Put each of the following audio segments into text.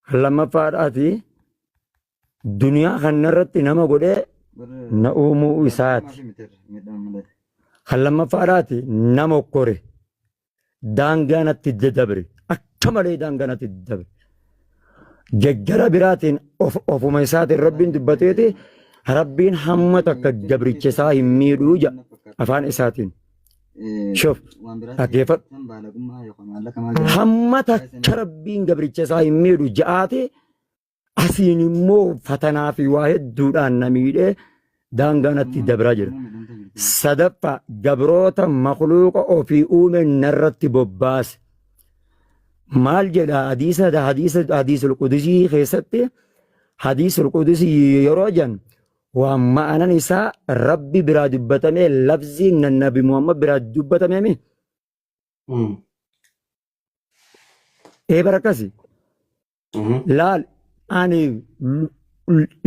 Kan lammaffaadhaati duniyaa kanarratti nama godhee na uumuu isaati. Kan lammaffaadhaati nama okkore daangaa natti dabre akka malee daangaa natti dabre. Jajjara biraatiin ofuma isaatiin rabbiin dubbateeti rabbiin hamma takka gabricha isaa hin miidhuu jedha afaan isaatiin. Shuf dhaggeeffadhu. Hamma takka rabbiin gabricha isaa hin miidhu ja'aati asiin immoo fatanaa fi waa hedduudhaan na miidhee daangaa natti dabraa jira. Sadaffaa gabroota makluuqa ofii uume narratti bobbaase. Maal jedha hadiisa hadiisa hadiisul qudusii keessatti hadiisul qudusii yeroo jennu waan ma'anan isaa rabbi biraa dubbatamee lafziin nabi Muhammad biraa dubbatamee mi? Ee bara akkasi. Laal ani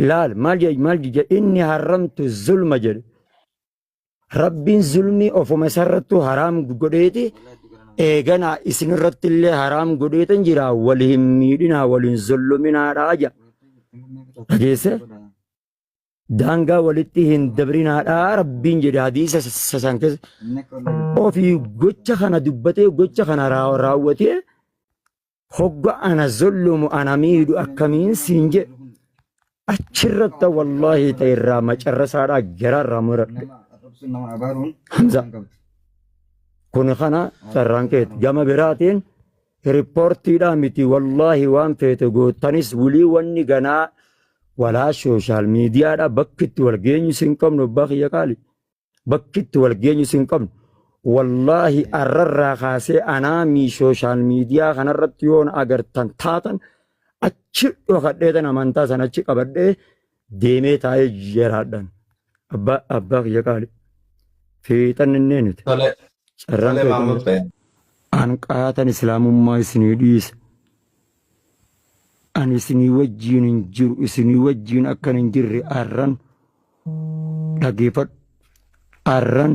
laal maal jedhe maal jedhe inni haramtu zulma jedhe. Rabbiin zulmii ofuma isarrattuu haraam godheeti eeganaa isinirratti illee haraam godheetan jira wal hin miidhinaa wal hin zulluminaadhaa jedha. Dhageesse? Daangaa walitti hin dabrinaadhaa rabbiin jedhe hadiisa san keessa ofii gocha kana dubbatee gocha kana raawwatee Hogga ana zullumu ana miidhu akkamiin siin jedhe achirratti wallaahi ta'e irraa macarrasaadhaa garaarraa muradhe. Hamza kun kana carraan keeti gama biraatiin riippoortiidhaa miti wallaahi waan feete gootanis wulii wanni ganaa walaa sooshaal miidiyaadhaa bakki itti wal geenyu sin qabnu abbaa kiyya qaali. Bakki itti wal geenyus hin qabnu. Wallaahi arrarraa kaasee anaamii sooshaal miidiyaa kanarratti yoon agartan taatan achi dhokadheetan amantaa sana achi qabadhee deemee taa'ee jiraadhan. Abbaa abbaa kiyya qaali. Fiixan innee nuti. Tole, Carraan tole keetan Maamud Bayan. An qaatan islaamummaa isinii dhiise. Ani isinii wajjiin hin jiru isinii wajjiin akkan hin jirre arran dhageeffadhu. Arran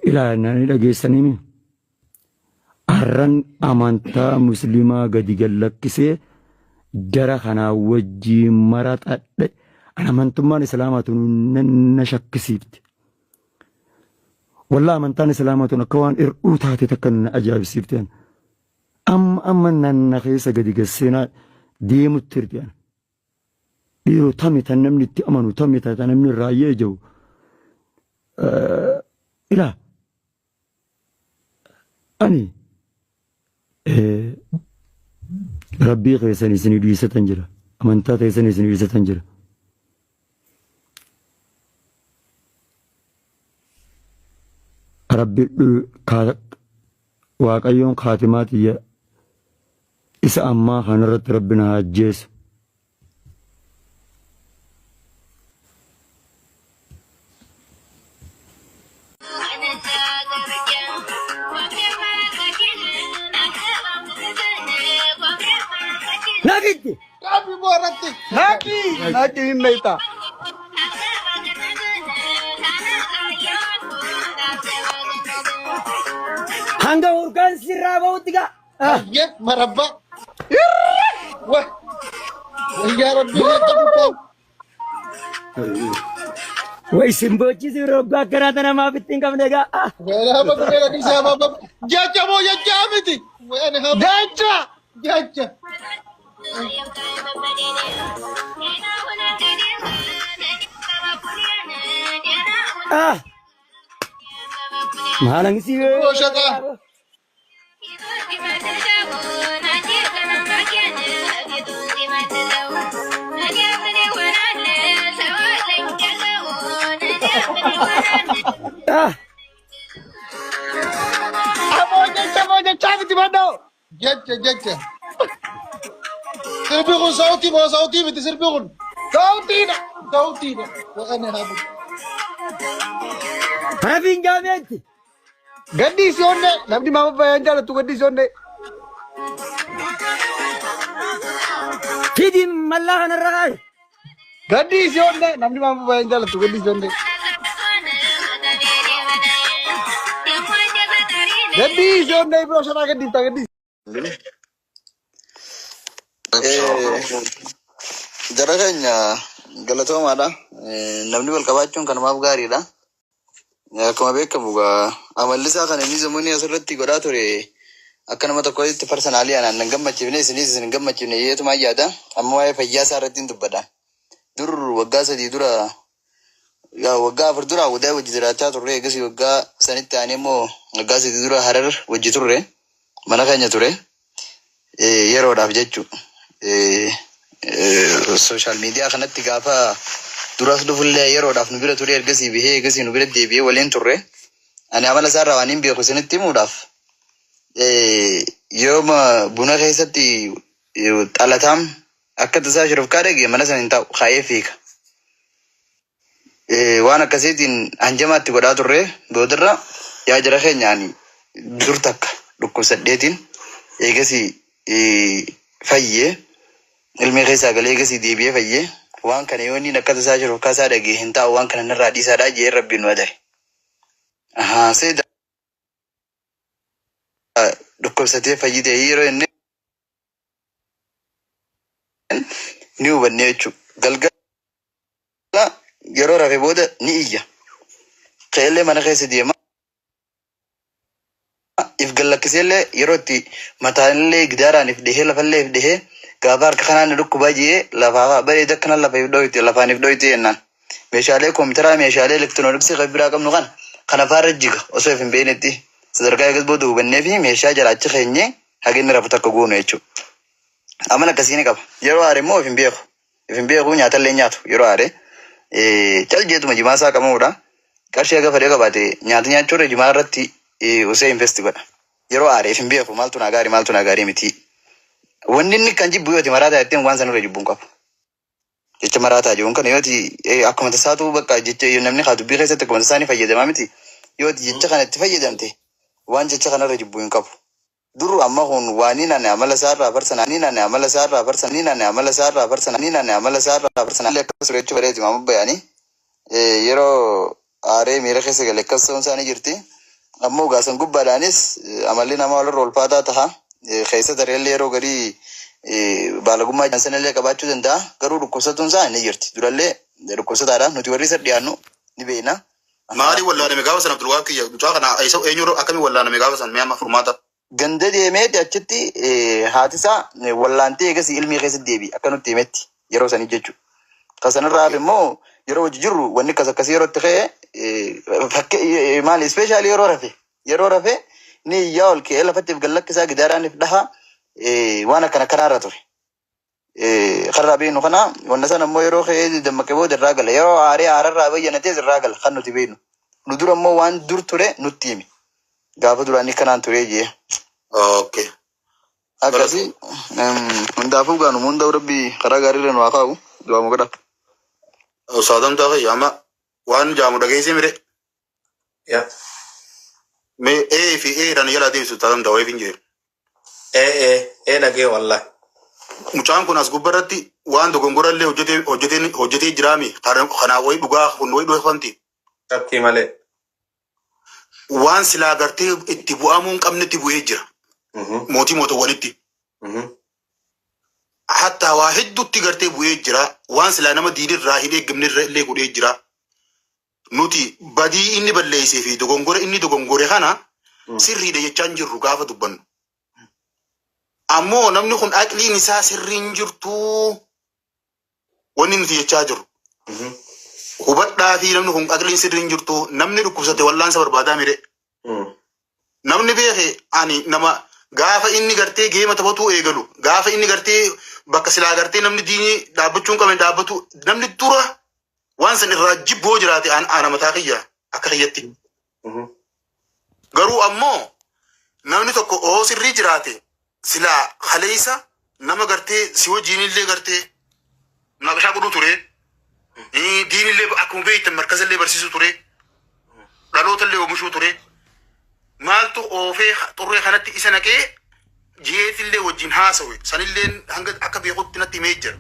ilaalanii dhageessanii arran amantaa musliimaa gadi gallakkisee jara kanaa wajjiin maraxadhe. An amantummaan islaamaa tun na shakkisiifte. Wallaa amantaan islaamaa tun akka waan hir'uu taate takka na ajaa'ibsiifte. Amma amma nanna keessa gadi gasseenaa deemutti jirti ana. Dhiiroo tami tan namni itti amanu tami tan namni irraa ija'u. Ilaa ani rabbii keessan isinii dhiisatan jira. Amantaa keessan isinii dhiisatan jira. Rabbi Waaqayyoon kaatimaa tiyya isa ammaa kanarratti rabbi na haa ajjeesu. Nafitti! Rabbi boorratti. Naqi! Naqi hin beekta. Hanga hurkaan sirraa bahutti gaa. Ye marabba. Wah. Wayyaa rabbi jecha gubbaa. Way simbochisi roggaa akkanaa tana maaf ittiin qabne gaa. Ah. Weela hama gubeera dhiisaa hama. Jecha moo jecha miti. Weela hama. Jecha. Jecha. Ah. Maalan si Bro shaqa. Ah. Amoo jecha moo jecha miti badhoo. Jecha jecha. Sirbi kun sautii moo sautii miti sirbi kun? Sautiidha. Sautiidha. Waqani haa butu. Rafiin gaameetti. Gaddi si onne namni maama bayaan jaalattu gaddi si onne. Fidi mallaa kanarra kaa'i. Gaddi si onne namni maama bayaan jaalattu gaddi si onne. Gaddi si onne ibro shanaa gaddi ta gaddi. Jara keenya galatoomaadha. Namni wal qabaachuun kanumaaf gaariidha. Akkuma beekamu egaa amalli isaa kan inni zamoonni asirratti godhaa ture akka nama tokkotti personally anaan nan gammachiifne, isinis isin hin gammachiifne yeetumaa yaada. Amma waa'ee fayyaa isaa irratti hin dubbadha. Dur waggaa 3 dura, yaa waggaa 4 dura Awudaa wajji jiraachaa turre. Eegas waggaa sanitti aanee immoo waggaa 3 dura Harar wajji turre, mana keenya ture yeroodhaaf jechuudha. Social media kanatti gaafa duras dhufullee yeroodhaaf nu bira ture, ergasii bihee ergasii nu bira deebi'ee waliin turre. Ani amala isaarraa waan hin beeku isinitti himuudhaaf, yooma buna keessatti xalataam akka tasaa shurufkaa dhage mana sana hin taa'u, kaa'ee fiiga. Waan akkasiitiin hanjamaatti godhaa turre. Boodarra yaa jara keenya, ani dur takka dhukkubsadheetiin eegasii fayyee, ilmi keessaa galee eegasii deebi'ee fayyee, waan kana yoo inni akka tasaa shurufkaa isaa dhage hin taa'u, waan kana narraa dhiisaadhaa jee rabbiin nu adare. Ahaa, seeda dhukkubsatee fayyite yeroo inni ni hubanne jechuudha. Galgala yeroo rafe booda ni iyya. Ka'ellee mana keessa deema. If gallakkiseellee yeroo itti mataanillee gidaaraan if dhihee, lafallee if dhihee, gaafa harka kanaan ni dhukkubaa jee lafaa bareeda akkana lafa if dhoyte, lafaan if dhoyte jennaan. Meeshaalee kompiitaraa, meeshaalee elektirooniksii kan biraa qabnu kana faarra jiga osoo if hin beeknetti sadarkaa eegas booda hubannee fi meeshaa jala achi keenyee haga inni rafu takka goonu jechuudha. Amala akkasii ni qaba. Yeroo aare immoo if hin beeku. If hin beeku, nyaatallee hin nyaatu yeroo aare. Cal jeetuma jimaa isaa qabamuudha. Qarshii haga fedhee qabaate nyaata nyaachuurra jimaa irratti usee invest godha. Yeroo aare if hin beeku, maaltu naa gaarii, maaltu naa gaarii miti. Wanni inni kan jibbu yooti maraataa jetteen waan sanarra jibbuun qabu. Jecha maraataa jiruun kana yooti akkuma tasaatu bakka jecha namni haa dubbii keessatti akkuma tasaa ni fayyadamaa miti. Yooti jecha kana itti fayyadamte waan jecha kanarra jibbuu hin qabu. Dur amma kun waan inni ani amala isaarraa barsan ani ani amala isaarraa barsan ani ani amala isaarraa barsan ani ani amala isaarraa barsan akkas ture jechuu bareeti maama bayanii yeroo aaree miira keessa gale akkas ta'uun isaanii jirti. Ammoo gaasan gubbaadhaanis amalli namaa walirra ulfaataa taha. Keessa tareellee yeroo garii baalagummaa sanallee qabaachuu danda'a. Garuu dhukkubsatuun isaa ni jirti. Durallee dhukkubsataadha. Nuti warri isa dhiyaannu ni beekna. Maaliin wallaaname gaafa sana, Abdulwaaq kiyya? Mucaa kana eessa, eenyu, akkamii wallaaname gaafa sana? Mee amma furmaata. Ganda deemeeti achitti haati isaa wallaantee eegas ilmii keessatti deebi akka nutti himetti yeroo sanii jechuudha. Kan sanarraa hafe immoo yeroo hojii jirru wanni akkas akkasii yeroo itti ka'e, fakkii maali, especially yeroo rafe ni iyyaa, ol ka'ee lafatti if gallakkisaa, gidaaraan if dhaha, waan akkana kanaarra ture. Karraa beeknu kana wanna sana immoo yeroo ka'ee dammaqee booda irraa gala, yeroo aaree aararraa bayyanatees irraa gala kan nuti beeknu. Nu dura immoo waan dur ture nutti himi. Gaafa duraanii kanaan ture jee. Akkasii hundaafuu gaanu hundaa'u rabbi karaa gaariirra nu haa kaa'u, du'aa mu godha. Ustaadamtaa kiyya, amma waan jaamu dhageessee mire. Yaa. Mee A fi A dhaan jala deebisu, ustaadamtaa wayiif hin jiru. Ee, dhagee wallahi. Mucaan kun as gubbarratti waan dogongorallee hojjetee hojjetee hojjetee jiraami. Kanaaf wayi dhugaa kun wayi dhufanti. Shakkii malee. Waan silaa gartee itti bu'amuu hin qabnetti bu'ee jira. Mootii mootowwanitti. Hatta waa hedduutti gartee bu'ee jira. Waan silaa nama diinirraa hin eeggamne irra illee godhee jira. Nuti badii inni balleessee fi dogongora inni dogongore kana sirriidha jechaa hin jirru gaafa dubbannu. Ammoo namni kun aqliin isaa sirriin jirtuu wanni nuti jechaa jirru. Hubadhaa fi namni kun aqliin sirriin jirtu, namni dhukkubsate wallaansa barbaadaa mire. Namni beeke ani nama gaafa inni gartee game taphatuu eegalu, gaafa inni gartee bakka silaa gartee namni diinii dhaabbachuu hin qabne dhaabbatu, namni dura waan san irraa jibboo jiraate ana mataa kiyya akka kiyyatti. Garuu ammoo namni tokko oo sirrii jiraate silaa kaleessa nama gartee si wajjiinillee gartee naqashaa godhuu ture. Diinillee akkuma beektan markazallee barsiisuu ture. Dhalootallee oomishuu ture. Maaltu oofee xurree kanatti isa naqee ji'eetillee wajjin haasawe sanillee hanga akka beekutti natti himee jira.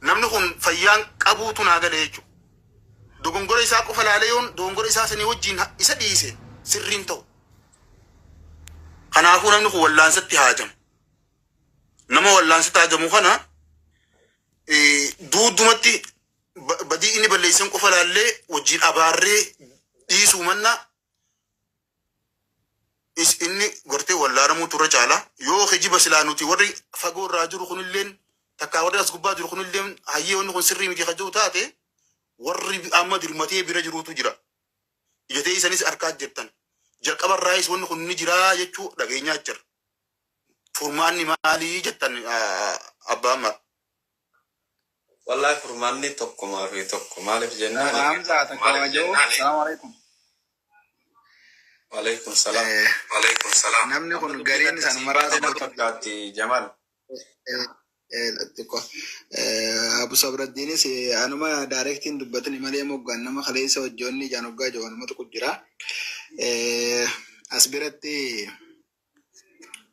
Namni kun fayyaan qabuutu naa gale jechuudha. Dogongora isaa qofa laalee yoon dogongora isaa sanii wajjin isa dhiise sirriin ta'u. Kanaafuu namni kun wallaansatti haajamu. Nama Nama wallaansi taajamu kana duudumatti badii inni balleessan qofa laallee wajjin abaarree dhiisuu manna inni gartee wallaanamuu turre caala. Yoo kijiba silaa nuti warri fagoo irraa jiru kunilleen takkaa warri as gubbaa jiru kunilleen hayyee wanni kun sirrii miti kajuu taate, warri amma dirmatee bira jirutu jira. Ijatee isanis harkaa jirtan. Jalqaba irraayis wanni kun ni jiraa jechuu dhageenyaa jira. Furmaanni maalii jettan, abbaa ammaa? Wallahi furmaanni tokkumaa fi tokko, maaliif jennaan? Hamza takka wajoo. Salaamu alaikum. Waalaikum salaam. Waalaikum salaam. Namni kun gariin isanumarraa dubbatu. Fakkaatti Jamal. Xiqqoo. Abu Sabraddiinis anuma directiin dubbatani malee moggaan nama kaleessa hojjoonni ijaan hoggaa jiru anuma tokko jira. As biratti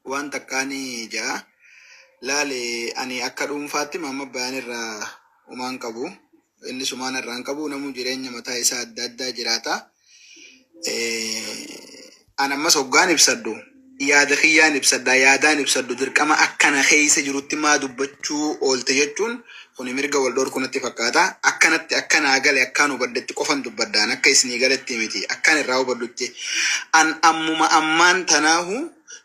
waan takkaanii ja'a. Laale, ani akka dhuunfaatti Maamma Bayaan irraa umaan qabu. Inni sumaan irraa hin qabu. Namuu jireenya mataa isaa adda addaa jiraata. An ammas hoggaan ibsadhu, yaada kiyyaan ibsadha, yaadaan ibsadhu. Dirqama akkana keessa jirutti maa dubbachuu oolte jechuun kuni mirga wal dhorku natti fakkaata. Akkanatti akkanaa gale, akkaan hubadhetti qofan dubbadhaan, akka isinii galetti miti, akkaan irraa hubadhutti. An ammuma ammaan tanaahu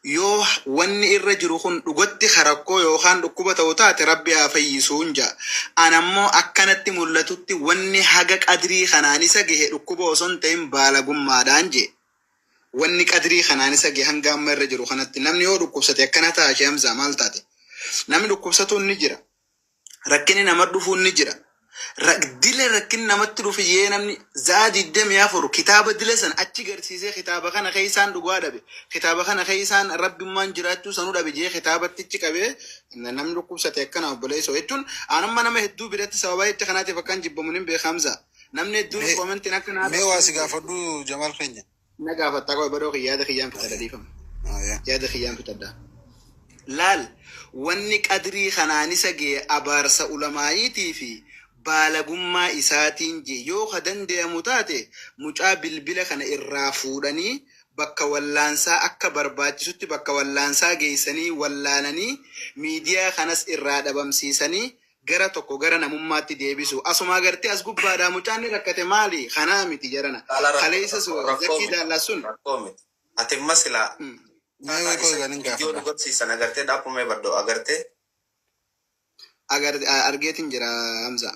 yoo wanni irra jiru kun dhugatti karakkoo yookaan dhukkuba ta'u taate, Rabbi haa fayyisuun ja'a. An ammoo akkanatti mul'atutti wanni haga qadrii kanaan isa gahe dhukkuba osoo hin ta'in baalagummaadhaan jee. Wanni qadrii kanaan isa gahe hanga amma irra jiru kanatti, namni yoo dhukkubsate akkana ta'a? Shee Hamzaa, maal taate? Namni dhukkubsatuun ni jira. Rakkinni nama dhufuun ni jira. Dila rakkinni namatti dhufe yee namni za'a 24 kitaaba dila san achi garsiisee, kitaaba kana keessaan dhugaa dhabe, kitaaba kana keessaan rabbimmaan jiraachuu sanuu dhabe jee kitaabattichi qabee namni dhukkubsate akkana, obboleessoo jechuun anamma nama hedduu biratti sababa jecha kanaatiif akkaan jibbamu nin beeka, Hamzaa. Namni hedduun commentiin akka naa Mee waa si gaafadhu, Jamaal keenya. Na gaafattaa qaba, badoo kiyya, yaada kiyyaan fixadha, dhiifama. Yaada kiyyaan fixadha. Laal, wanni qadrii kanaan isa ga'e abaarsa ulamaa'iitii fi baalagummaa isaatiin jee. Yoo ka danda'amu taate mucaa bilbila kana irraa fuudhanii bakka wallaansaa akka barbaachisutti bakka wallaansaa geessanii wallaananii, miidiyaa kanas irraa dhabamsiisanii gara tokko gara namummaatti deebisu. Asuma agartee as gubbaadhaa mucaan ni rakkate, maali kanaa miti jarana. Kaleessa Rakkoo zakkii miti. daallaa sun. Rakkoo miti. Ati imma silaa Mee taataa qoy isa ganin viidiyoo gaafadha. nu garsiisan agartee dhaabbumee baddoo agartee. Argeetiin jira, Hamza.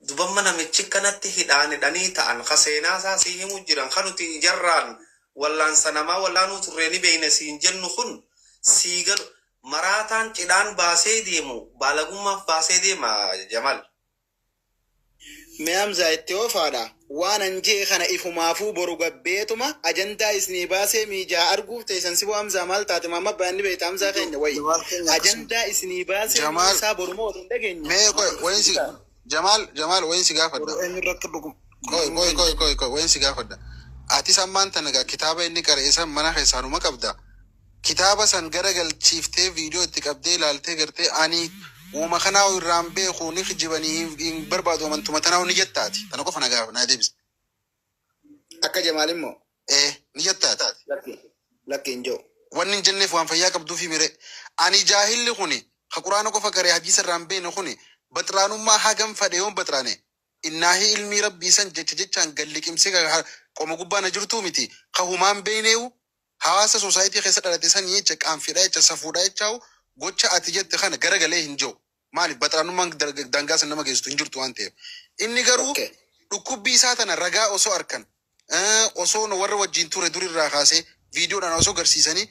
Dubamma namichi kanatti hidhaan hidhanii ta'an ka seenaa isaa sii himu jiran, ka nuti jarraan wallaansa namaa wallaanuu turree ni beekne siin jennu kun sii galu, maraataan cidhaan baasee deemu baalagummaaf baasee deema, Jamal. Mee Hamzaa, itti oofaadha. Waan an jee kana ifumaafuu boru gabbeetuma ajandaa isinii baasee miijaa arguuf teessan siboo. Hamzaa, maal taate? Maamma baanni beekta, Hamzaa keenya wayi. Jamaal keenya akkasuma. Ajandaa isinii baasee Jamaal isaa boru moo hin dhageenye? Mee qoy wayin si Jamaal, Jamaal, wayin si gaafadha. Boru eenyurra akka dhugu. Qoy qoy qoy qoy qoy, wayin si gaafadha. Ati sammaan tana gaa kitaaba inni qara'e san mana keessaanuma qabda. Kitaaba san gara galchiiftee viidiyoo itti qabdee ilaaltee gartee ani uuma kanaa irraan beeku ni kijibanii hin barbaadu amantuma tanaa ni jettaati. Tana qofa na gaafa naa deebisa. Akka Jamaal immoo. Ee, ni jettaati. Lakki lakki, hin jiru. Wanni hin jenneef waan fayyaa qabduufi mire. Ani jaahilli kuni ka quraana qofa qaree hadiisa irraa hin beekne kuni baxraanummaa hagam fadhe yoon baxraane innaahi ilmii rabbii san jecha jechaan gad liqimsee qoma gubbaa na jirtuu miti, ka humaan beeyneewu hawaasa society keessa dhalate sanii jecha qaanfiidha jecha safuudha jechaa'u gocha ati jette kana garagalee hin jiru. Maaliif baxraanummaan daangaa san nama geessitu hin jirtu waan ta'eef. Inni garuu dhukkubbii isaa tana ragaa osoo arkan, osoo nu warra wajjin ture durirraa kaasee viidiyoodhaan osoo garsiisanii,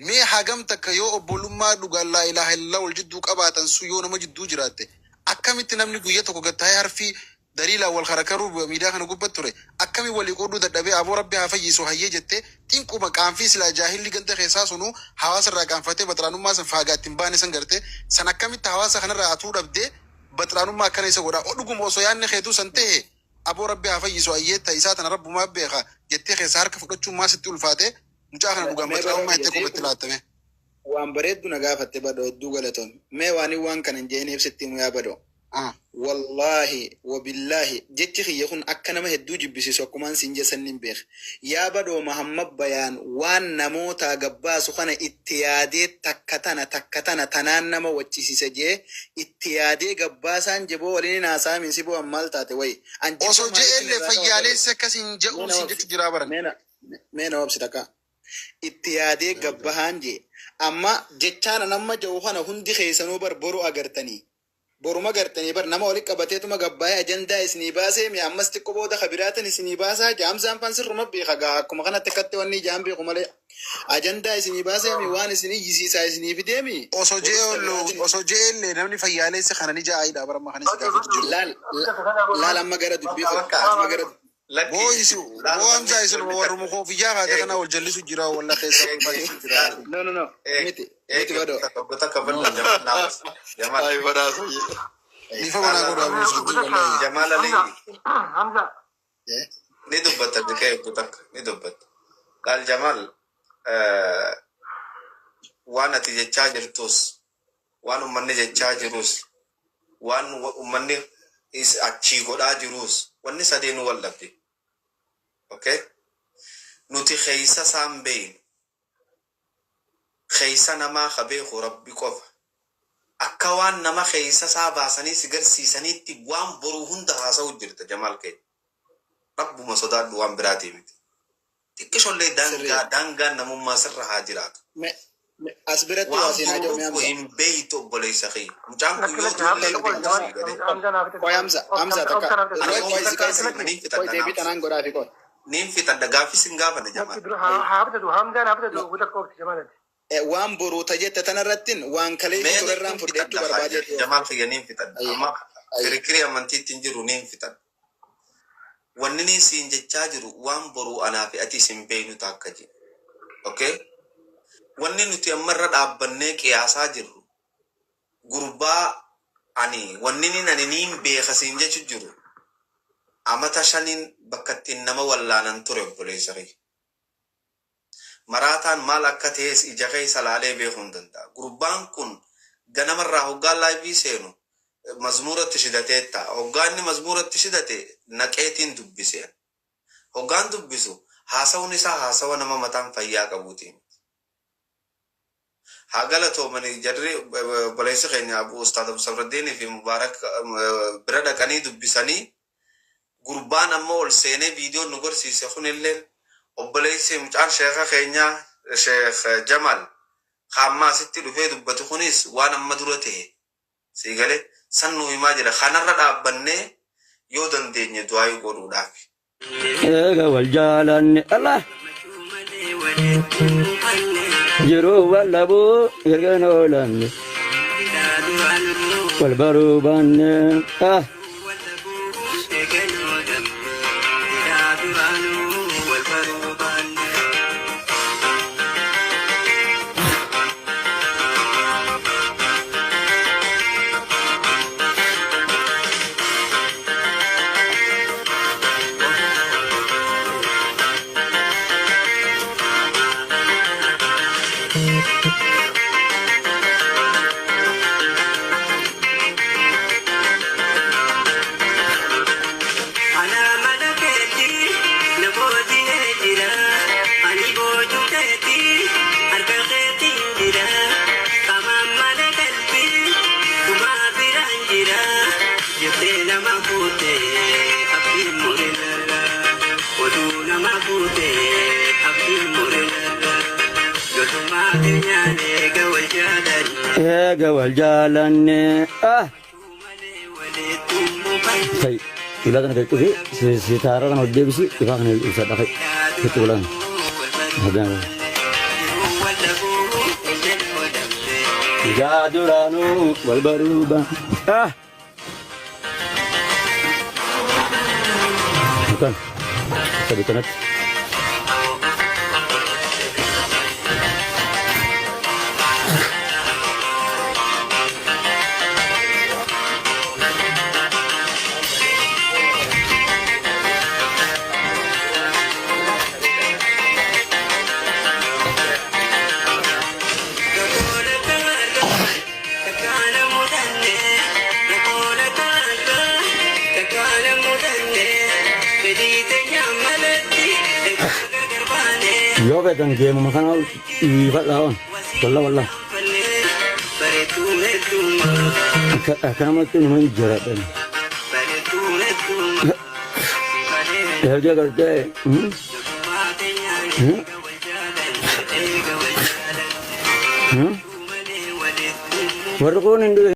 mee hagam takka yoo obbolummaa dhugaan laa ilaaha illallah wal jidduu qabaatan sun yoo nama jidduu jiraatte, akkamitti namni guyya tokko gattaa'ee harfii daliilaan wal karakaruu miidiyaa kana gubbatti ture akkami walii qooduu dadhabee, aboo rabbi haa fayyisu hayyee jettee xinquma qaanfii silaa jaahilli ganda keessaa sunuu hawaasa irraa qaanfatee baxraanummaa san faagaa ittiin baane san gartee san akkamitti hawaasa kanarraa atuu dhabdee baxraanummaa akkana isa godhaa? Dhuguma osoo yaadni keetuu san ta'e, aboo rabbi haa fayyisu hayyee ta isaa tana rabbumaa beeka jettee keessa harka fudhachuun maa sitti ulfaate? Mucaa kana dhugaan Mee baxraanummaa badoo jettee qofa itti laattame. Waan bareeddu na gaafatte, badoo, hedduu galatoon. Mee waan kana hin jeeniif sitti himu, yaa badoo. Wallaahi wabillaahi, jechi kiyya kun akka nama hedduu jibbisiisu akkumaan siin jeessan nin beeka. Yaa badoo, Mahammad Bayaan waan namoota gabbaasu kana itti yaadee, takka tana takka tana tanaan nama waccisiisa jee itti yaadee gabbaasaan jeboo waliin haasa'amin si bu'an maal taate wayi. An jibba Osoo maaliif je'ellee irraa qaba? Fayyaaleessi akkasiin je'uun siin jechu jiraa baran. Mee na obsi takka. Itti yaadee gabbahaan jee. Amma jechaan an amma jedhu kana hundi keessanuu bar boru agartanii. Boruma gartanii bar nama walitti qabateetuma gabbaa'ee ajandaa isinii baasee, mi ammas xiqqoo booda kabiraatan isinii baasaa. Jaamsaan fan sirruma beeka gaa, akkuma kanatti akkatti wanni ijaan beeku malee ajandaa isinii baasee, mi waan isinii iyyisiisaa isinii fideemi. Osoo je'ellee, osoo je'ellee namni fayyaaleessi kana ni ja'aayidha bara amma kana si gaafatu jiru. Laal, laal, amma gara dubbii Bakka amma gara lakki. Boo isi boo Hamzaa, isin warruma koofiyyaa kaate kana wal jallisu jira, walla keessa wal baay'isu jira. No, no, no, miti miti, badoo. Takka bal'oo Jamal naaf Jamal. Ay, badhaasa. Nifa manaa godhaa buusu wallahi. Jamal Ali. Hamza. Ni dubbata, diqee eegdu takka ni dubbata. Laal Jamal, waan ati jechaa jirtus, waan ummanni jechaa jirus, waan ummanni achii godhaa jirus, wanni sadeenuu wal dhabde. Okay? Nuti keeysa isaan beeynu. Keeysa namaa ka beeku Rabbi qofa. Akka waan nama keeysa isaa baasanii si garsiisaniitti waan boruu hunda haasa'u jirta, Jamaal keenya. Rabbuma sodaadhu, waan biraatii miti. Xiqqishollee daangaa daangaan namummaa sirra haa jiraatu. As biratti waa Waan seenaa boruu jiru dhufu Hamza. hin beeytu, obboleessa kiyya. Mucaan kun Lakki yoo lakki duullee Hamza beektu Jamal sii galee. Hamza naaf Qoy Hamza, Hamza takka. Ani Qoy qoy qoy si takka kaasi. niin Qoy fixadha deebii naaf. tanaan godhaafi qoy. Niin fixadha, gaaffii sin gaafanne, Lakki Jamaal. dura haa bitatu, Hamzaan haa bitatu, guuta qoofti Jamalati. Waan boruu tajette tanarrattin waan kaleessu Mee turerraan niin fudhachuu fixadha barbaadee. Jamaal kiyya, niin fixadha. Ayye. Amma Ayye. kirikkirii amantiitti hin jiru, niin fixadha. Wanni niin siin jechaa jiru, waan boruu anaa fi ati isin beeynu takka jiru. Okay? Wanni nuti ammarra dhaabbannee qiyaasaa jirru gurbaa ani wanni niin ani niin beeka siin jechu jiru, amata 5n bakka ittiin nama wallaanan ture, obboleessa kiyya. Maraataan maal akka ta'es ija keessa laalee beekuu hin danda'a. Gurbaan kun ganamarraa hoggaan live seenu mazmuuratti shidatee ta'a. Hoggaan inni mazmuuratti shidate naqeetiin dubbise. Hoggaan dubbisu haasawuun isaa haasawa nama mataan fayyaa qabuutiin. Haa galatoomanii, jarri obboleessi keenya Abu Ustaad Abu Sabraddiinii fi Mubaarak bira dhaqanii dubbisanii, gurbaan ammoo ol seenee viidiyoon nu garsiise kunillee, obboleessi mucaan sheeka keenyaa Sheekh Jamal kaammaa asitti dhufee dubbatu kunis waan amma dura ta'e sii galee san nu himaa jira. Kanarra dhaabbannee yoo dandeenye du'aa godhuudhaaf. Eega wal jaalanne Allah jiruu wal dhabuu erga oolanne wal baruu baanne ah. Ana mana keetti na booji'ee jira. Ani boojuu keetti harka keetiin jira. Qamaan malee qalbii dhumaa biraan jira. Jettee nama fuutee abdiin murelala. Oduu nama fuutee abdiin murelala. Loltummaa keenyaan eega wal jaalanne. Eega wal jaalanne ah. Malee walitti mufanne. Kai ulaa kana gadi cufi, sitaara kana ol deebisi, ifaa kana ibsadha kai itti ulaan. Hagaan. Ijaa duraanuu wal baruu ba ah. Bukan. Sabi kanatti. Yoo feetan geemuma kana dhiifadhaa on. Walla walla. Akkanumatti numa hin jiraadhan. Erga gartee. Warri kun hin dhufe.